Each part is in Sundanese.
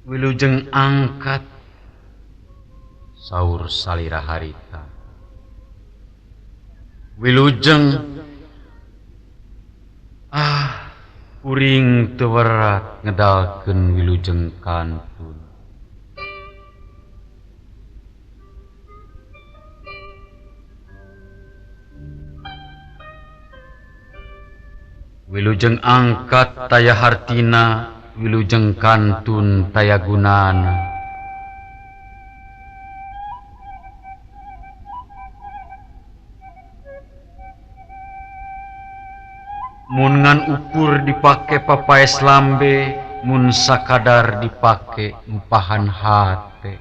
Wilujeng angkat saur salira harita. Wilujeng ah kuring teu werat ngedalkeun wilujeng kantun. Wilujeng angkat taya hartina, wilujeng kantun taya gunana. Mun ngan ukur dipake papaes lambe, mun sakadar dipake ngupahan hate.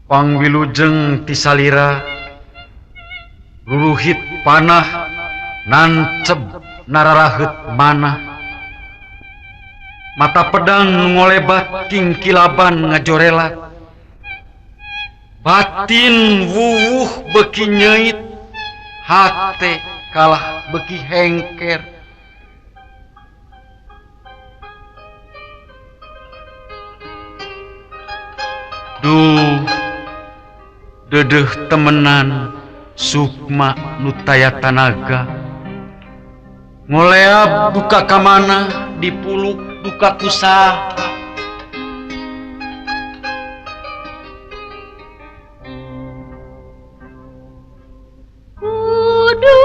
Pangwilujeng ti salira, ruruhit panah, nanceb nararaheut manah. Mata pedang ngolebat kingkilaban ngajorelat. Batin wuwuh beki nyeit, hate kalah beki hengker. Duh, dedeh temenan sukma nu taya tanaga. Ngoleab duka kamana dipuluk duka kusaha. Kudu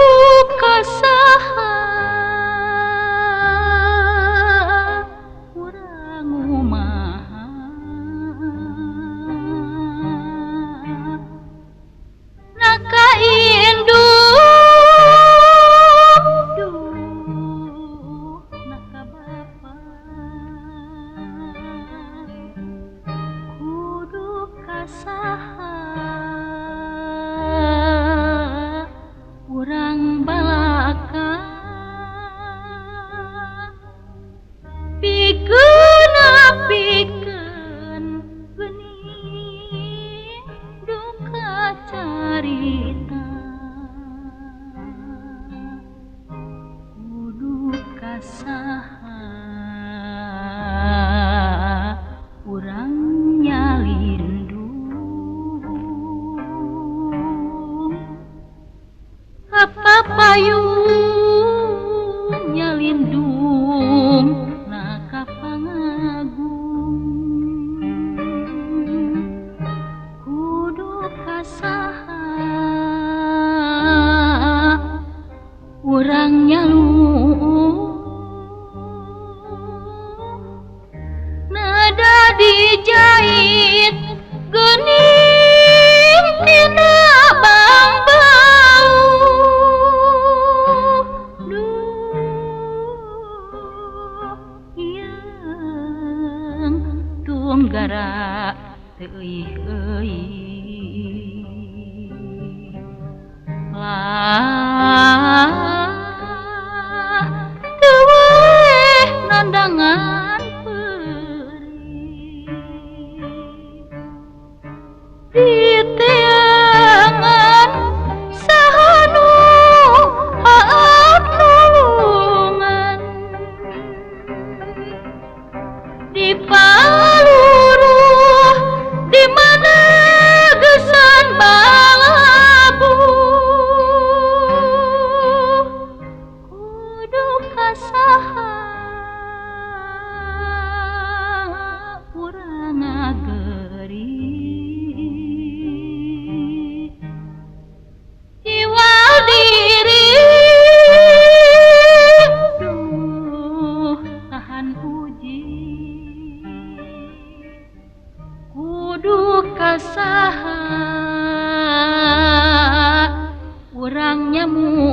kasaha urang umaha, naka indung duh naka bapa, kudu kasaha urang balaka, pikeun pikeun geuning duka carita, kudu kasaha urang nyalindung, kapapayun nyalindung naka pangagung, kudu kasaha urang nyaluh, nada dijait geuning tina bangbau. Duh yang tunggara teu euy-euy lah teu weh nandangan peurih diteangan saha nu haap nulungan, di paluruh di mana gesan balabu, kudu kasaha urang ngageri, jiwa diri duh tahan uji, kudu kasaha urang nyamu.